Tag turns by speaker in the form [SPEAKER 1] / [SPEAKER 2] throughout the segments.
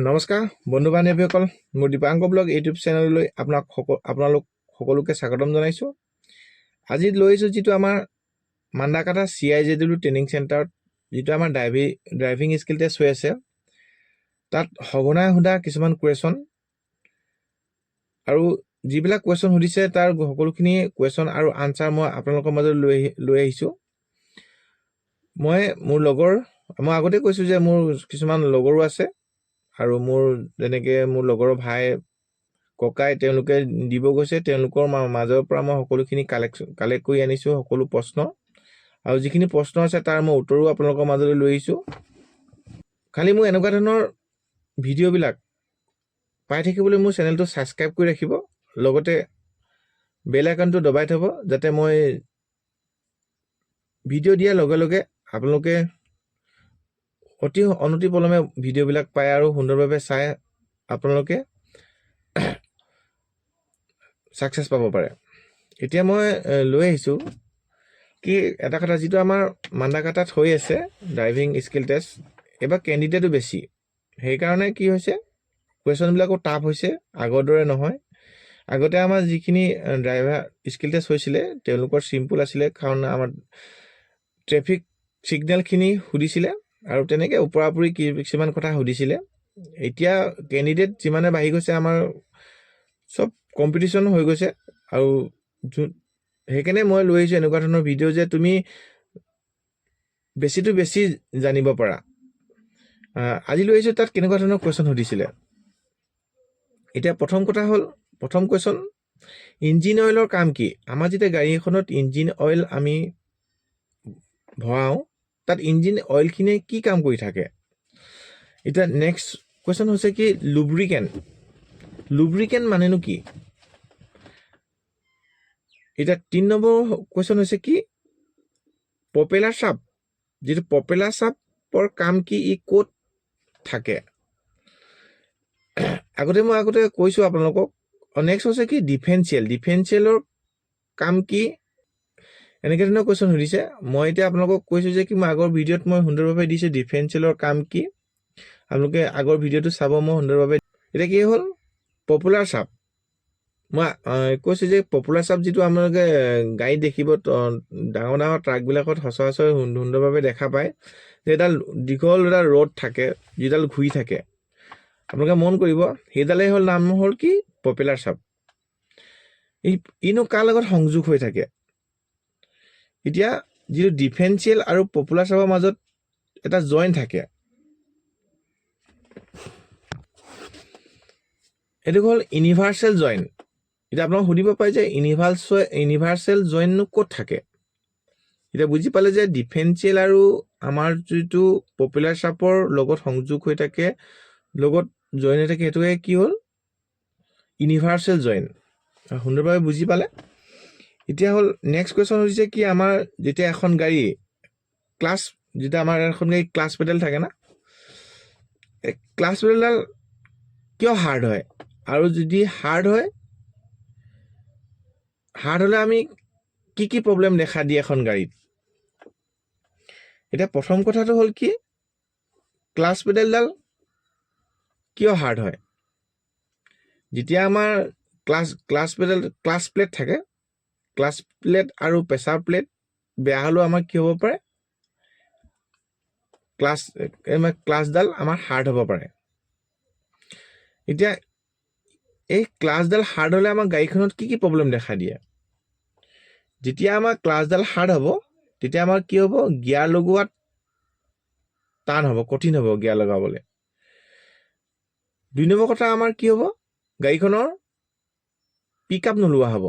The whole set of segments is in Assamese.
[SPEAKER 1] নমস্কাৰ বন্ধু বান্ধৱীসকল, মোৰ দীপাংক ব্লগ ইউটিউব চেনেললৈ আপোনালোক সকলোকে স্বাগতম জনাইছোঁ। আজি লৈ আহিছোঁ যিটো আমাৰ মান্দাকাটা চিআইজেডব্লিউ ট্ৰেইনিং চেণ্টাৰত যিটো আমাৰ ড্ৰাইভিং স্কিল টেষ্ট হৈ আছে, তাত সঘনাই সোধা কিছুমান কুৱেশ্যন আৰু যিবিলাক কুৱেশ্যন সুধিছে, তাৰ সকলোখিনি কুৱেশ্যন আৰু আনচাৰ মই আপোনালোকৰ মাজত লৈ আহিছোঁ। মই মোৰ লগৰ, মই আগতে কৈছোঁ যে মোৰ কিছুমান লগৰো আছে আৰু মোৰ যেনেকৈ মোৰ লগৰৰ ভাই, ককাই, তেওঁলোকে দিব গৈছে। তেওঁলোকৰ মাজৰ পৰা মই সকলোখিনি কালেক্ট কৰি আনিছোঁ সকলো প্ৰশ্ন আৰু যিখিনি প্ৰশ্ন আছে, তাৰ মই উত্তৰো আপোনালোকৰ মাজলৈ লৈ আহিছোঁ। খালি মোৰ এনেকুৱা ধৰণৰ ভিডিঅ'বিলাক পাই থাকিবলৈ মোৰ চেনেলটো ছাবস্ক্ৰাইব কৰি ৰাখিব, লগতে বেল আইকনটো দবাই থ'ব, যাতে মই ভিডিঅ' দিয়াৰ লগে লগে আপোনালোকে অনতি পলমে ভিডিঅ'বিলাক পায় আৰু সুন্দৰভাৱে চাই আপোনালোকে ছাকচেছ পাব পাৰে। এতিয়া মই লৈ আহিছোঁ কি এটা কথা, যিটো আমাৰ মান্দাকাটাত হৈ আছে ড্ৰাইভিং স্কিল টেষ্ট, এইবাৰ কেণ্ডিডেটো বেছি, সেইকাৰণে কি হৈছে, কুৱেশ্যনবিলাকো টাফ হৈছে, আগৰ দৰে নহয়। আগতে আমাৰ যিখিনি ড্ৰাইভাৰ স্কিল টেষ্ট হৈছিলে, তেওঁলোকৰ চিম্পুল আছিলে, কাৰণ আমাৰ ট্ৰেফিক ছিগনেলখিনি সুধিছিলে আৰু তেনেকৈ ওপৰা ওপৰি কিছুমান কথা সুধিছিলে। এতিয়া কেণ্ডিডেট যিমানে বাঢ়ি গৈছে, আমাৰ চব কম্পিটিশ্যন হৈ গৈছে আৰু সেইকাৰণে মই লৈ আহিছোঁ এনেকুৱা ধৰণৰ ভিডিঅ' যে তুমি বেছিটো বেছি জানিব পাৰা। আজি লৈ আহিছোঁ তাত কেনেকুৱা ধৰণৰ কুৱেশ্যন সুধিছিলে। এতিয়া প্ৰথম কথা হ'ল, প্ৰথম কুৱেশ্যন, ইঞ্জিন অইলৰ কাম কি? আমাৰ যেতিয়া গাড়ী এখনত ইঞ্জিন অইল আমি ভৰাওঁ, তাত ইঞ্জিন অইলখিনিয়ে কি কাম কৰি থাকে? এতিয়া নেক্সট কুৱেশ্যন হৈছে কি, লুব্ৰিকেণ্ট। লুব্ৰিকেণ্ট মানেনো কি? এতিয়া 3 নম্বৰ কুৱেশ্যন হৈছে কি, প্ৰপেলাৰ চাফ্ট, যিটো প্ৰপেলাৰ চাফ্টৰ কাম কি, ই ক'ত থাকে? আগতে মই আগতে কৈছোঁ আপোনালোকক। নেক্সট হৈছে কি, ডিফেৰেঞ্চিয়েল। ডিফেৰেঞ্চিয়েলৰ কাম কি? এনেকৈ ধৰণৰ কুৱেশ্যন সুধিছে। মই এতিয়া আপোনালোকক কৈছোঁ যে কি মই আগৰ ভিডিঅ'ত মই সুন্দৰভাৱে দিছোঁ ডিফেৰেঞ্চিয়েলৰ কাম কি। আপোনালোকে আগৰ ভিডিঅ'টো চাব, মই সুন্দৰভাৱে। এতিয়া কি হ'ল, প্ৰপেলাৰ চাফ্ট, মই কৈছোঁ যে প্ৰপেলাৰ চাফ্ট যিটো আপোনালোকে গাড়ীত দেখিব, ডাঙৰ ডাঙৰ ট্ৰাকবিলাকত সচৰাচৰ সুন্দৰভাৱে দেখা পায় যে এডাল দীঘল এডাল ৰড থাকে, যিডাল ঘূৰি থাকে। আপোনালোকে মন কৰিব, সেইডালেই হ'ল, নাম হ'ল কি, প্ৰপেলাৰ চাফ্ট। ইনো কাৰ লগত সংযোগ হৈ থাকে? এতিয়া যিটো ডিফেৰেঞ্চিয়েল আৰু প্ৰপেলাৰ চাফ্টৰ মাজত এটা জইন থাকে, এইটো হ'ল ইউনিভাৰ্চেল জইন। এতিয়া আপোনালোক সুধিব পাৰে যে ইউনিভাৰ্চেল জইননো ক'ত থাকে? এতিয়া বুজি পালে যে ডিফেৰেঞ্চিয়েল আৰু আমাৰ যিটো প্ৰপেলাৰ চাফ্টৰ লগত সংযোগ হৈ থাকে, লগত জইন হৈ থাকে, সেইটোৱে কি হ'ল, ইউনিভাৰ্চেল জইন। সুন্দৰভাৱে বুজি পালে। এতিয়া হ'ল নেক্সট কুৱেশ্যন হৈছে কি, আমাৰ যেতিয়া এখন গাড়ী ক্লাছ, যেতিয়া আমাৰ এখন গাড়ী ক্লাছ পেডেল থাকে না, এই ক্লাছ পেডেলডাল কিয় হাৰ্ড হয় আৰু যদি হাৰ্ড হয়, হাৰ্ড হ'লে আমি কি কি প্ৰব্লেম দেখা দিয়ে এখন গাড়ীত? এতিয়া প্ৰথম কথাটো হ'ল কি, ক্লাছ পেডেলডাল কিয় হাৰ্ড হয়? যেতিয়া আমাৰ ক্লাছ পেডেল, ক্লাছ প্লেট থাকে, ক্লাছ প্লেট আৰু প্ৰেছাৰ প্লেট বেয়া হ'লেও আমাৰ কি হ'ব পাৰে, ক্লাছডাল আমাৰ হাৰ্ড হ'ব পাৰে। এতিয়া এই ক্লাছডাল হাৰ্ড হ'লে আমাৰ গাড়ীখনত কি কি প্ৰব্লেম দেখা দিয়ে? যেতিয়া আমাৰ ক্লাছডাল হাৰ্ড হ'ব, তেতিয়া আমাৰ কি হ'ব? গিয়াৰ লগোৱাত টান হ'ব, কঠিন হ'ব গিয়াৰ লগাবলৈ। 2 নম্বৰ কথা, আমাৰ কি হ'ব? গাড়ীখনৰ পিক আপ নোলোৱা হ'ব।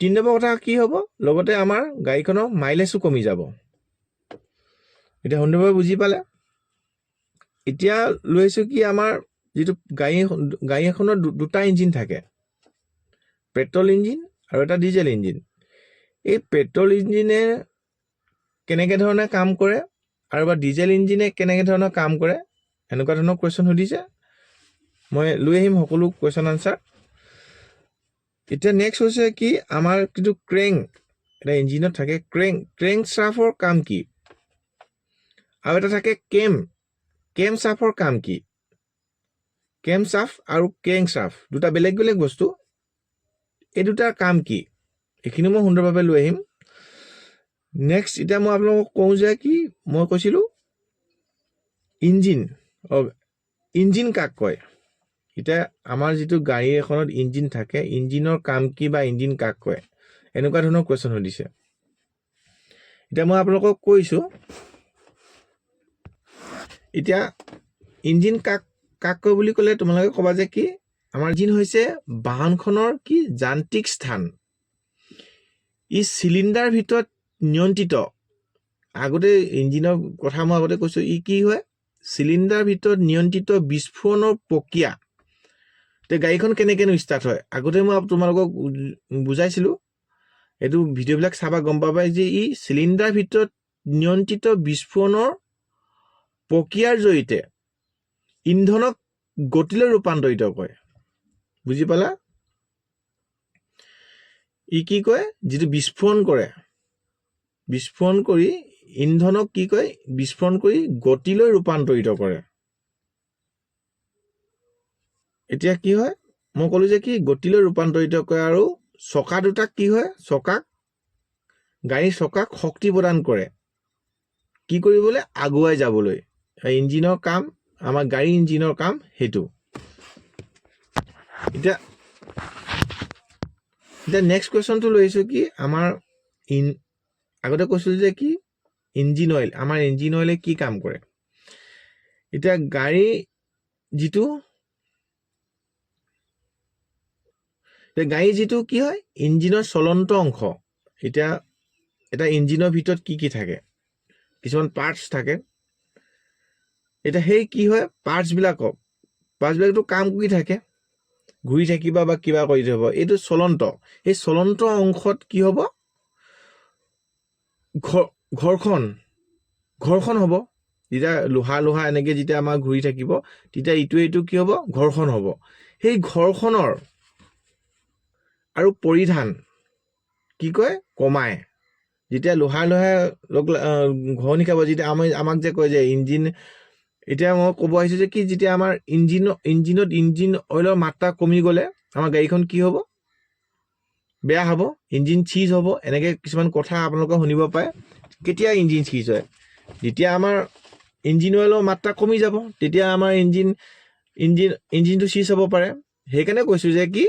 [SPEAKER 1] 3 নম্বৰ কথা কি হ'ব? লগতে আমাৰ গাড়ীখনৰ মাইলেজো কমি যাব। এতিয়া সুন্দৰভাৱে বুজি পালে। এতিয়া লৈ আহিছোঁ কি, আমাৰ যিটো গাড়ী এখনৰ দুটা ইঞ্জিন থাকে, পেট্ৰল ইঞ্জিন আৰু এটা ডিজেল ইঞ্জিন। এই পেট্ৰল ইঞ্জিনে কেনেকৈ ধৰণে কাম কৰে আৰু বা ডিজেল ইঞ্জিনে কেনেকৈ ধৰণৰ কাম কৰে, এনেকুৱা ধৰণৰ কুৱেশ্যন সুধিছে। মই লৈ আহিম সকলো কুৱেশ্যন আনচাৰ। এতিয়া নেক্সট হৈছে কি, আমাৰ যিটো ক্ৰেংক এটা ইঞ্জিনত থাকে, ক্ৰেংক শ্বাফ্টৰ কাম কি? আৰু এটা থাকে কেম। কেমশ্বাফ্টৰ কাম কি? কেমশ্বাফ্ট আৰু ক্ৰেংকশ্বাফ্ট দুটা বেলেগ বেলেগ বস্তু। এই দুটাৰ কাম কি, এইখিনি মই সুন্দৰভাৱে লৈ আহিম নেক্সট। এতিয়া মই আপোনালোকক কওঁ যে কি মই কৈছিলোঁ, ইঞ্জিন, ইঞ্জিন কাক কয়? এতিয়া আমাৰ যিটো গাড়ী এখনত ইঞ্জিন থাকে, ইঞ্জিনৰ কাম কি বা ইঞ্জিন কাক কয়, এনেকুৱা ধৰণৰ কুৱেশ্যন সুধিছে। এতিয়া মই আপোনালোকক কৈছোঁ, এতিয়া ইঞ্জিন কাক কাক কয় বুলি ক'লে তোমালোকে ক'বা যে কি আমাৰ ইঞ্জিন হৈছে বাহনখনৰ কি যান্ত্ৰিক স্থান। ই চিলিণ্ডাৰ ভিতৰত নিয়ন্ত্ৰিত। আগতে ইঞ্জিনৰ কথা মই আগতে কৈছোঁ। ই কি হয়? চিলিণ্ডাৰ ভিতৰত নিয়ন্ত্ৰিত বিস্ফোৰণৰ প্ৰক্ৰিয়া। এতিয়া গাড়ীখন কেনেকৈনো ষ্টাৰ্ট হয়, আগতে মই তোমালোকক বুজাইছিলোঁ। এইটো ভিডিঅ'বিলাক চাবা, গম পাবা যে ই চিলিণ্ডাৰ ভিতৰত নিয়ন্ত্ৰিত বিস্ফোৰণৰ প্ৰক্ৰিয়াৰ জৰিয়তে ইন্ধনক গতিলৈ ৰূপান্তৰিত কৰে। বুজি পালা? ই কি কয়? যিটো বিস্ফোৰণ কৰে, বিস্ফোৰণ কৰি ইন্ধনক কি কয়? বিস্ফোৰণ কৰি গতিলৈ ৰূপান্তৰিত কৰে। এতিয়া কি হয়, মই ক'লো যে কি গতিলৈ ৰূপান্তৰিত কৰে আৰু চকা দুটাক কি হয়, চকাক, গাড়ীৰ চকাক শক্তি প্ৰদান কৰে। কি কৰিবলৈ? আগুৱাই যাবলৈ। ইঞ্জিনৰ কাম, আমাৰ গাড়ী ইঞ্জিনৰ কাম সেইটো। এতিয়া এতিয়া নেক্সট কুৱেশ্যনটো লৈ আহিছোঁ। কি আমাৰ আগতে কৈছিলোঁ যে কি ইঞ্জিন অইল, আমাৰ ইঞ্জিন অইলে কি কাম কৰে? এতিয়া গাড়ী যিটো, এতিয়া গাড়ী যিটো কি হয়, ইঞ্জিনৰ চলন্ত অংশ। এতিয়া এটা ইঞ্জিনৰ ভিতৰত কি কি থাকে? কিছুমান পাৰ্টছ থাকে। এতিয়া সেই কি হয়, পাৰ্টছবিলাকতো কাম কৰি থাকে, ঘূৰি থাকিবা বা কিবা কৰি থাকিব। এইটো চলন্ত, এই চলন্ত অংশত কি হ'ব? ঘৰ্ষণ, ঘৰ্ষণ হ'ব। যেতিয়া লোহা লোহা এনেকৈ যেতিয়া আমাৰ ঘূৰি থাকিব, তেতিয়া ইটোৱে ইটো কি হ'ব? ঘৰ্ষণ হ'ব। সেই ঘৰ্ষণৰ আৰু পৰিধান কি কয়, কমায়। যেতিয়া লোহা লোহাই লগ ঘঁহনি খাব, যেতিয়া আমি আমাক যে কয় যে ইঞ্জিন, এতিয়া মই ক'ব আহিছোঁ যে কি যেতিয়া আমাৰ ইঞ্জিনত ইঞ্জিন অইলৰ মাত্ৰা কমি গ'লে আমাৰ গাড়ীখন কি হ'ব? বেয়া হ'ব, ইঞ্জিন চিজ হ'ব। এনেকৈ কিছুমান কথা আপোনালোকে শুনিব পাৰে। কেতিয়া ইঞ্জিন চিজ হয়? যেতিয়া আমাৰ ইঞ্জিন অইলৰ মাত্ৰা কমি যাব, তেতিয়া আমাৰ ইঞ্জিনটো চিজ হ'ব পাৰে। সেইকাৰণে কৈছোঁ যে কি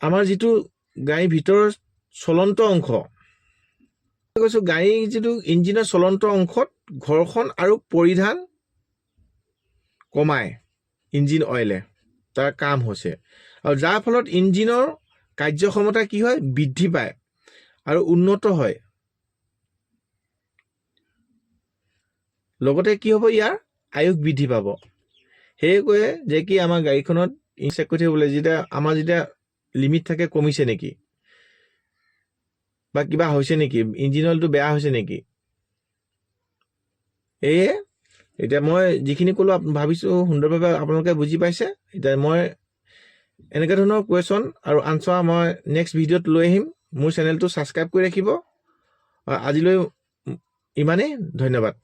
[SPEAKER 1] আমাৰ যিটো গাড়ীৰ ভিতৰৰ চলন্ত অংশ কৈছোঁ, গাড়ীৰ যিটো ইঞ্জিনৰ চলন্ত অংশত ঘৰ্ষণ আৰু পৰিধান কমায় ইঞ্জিন অইলে, তাৰ কাম হৈছে আৰু যাৰ ফলত ইঞ্জিনৰ কাৰ্যক্ষমতা কি হয়? বৃদ্ধি পায় আৰু উন্নত হয়। লগতে কি হ'ব? ইয়াৰ আয়ুস বৃদ্ধি পাব। সেয়ে কয় যে কি আমাৰ গাড়ীখনত চেক কৰি থাকিব লাগে, যেতিয়া আমাৰ যেতিয়া লিমিট থাকে, কমিছে নেকি বা কিবা হৈছে নেকি, ইঞ্জিন অইলটো বেয়া হৈছে নেকি। এয়ে এতিয়া মই যিখিনি ক'লোঁ, ভাবিছোঁ সুন্দৰভাৱে আপোনালোকে বুজি পাইছে। এতিয়া মই এনেকুৱা ধৰণৰ কুৱেশ্যন আৰু আনচাৰ মই নেক্সট ভিডিঅ'ত লৈ আহিম। মোৰ চেনেলটো ছাবস্ক্ৰাইব কৰি ৰাখিব। আজিলৈ ইমানেই, ধন্যবাদ।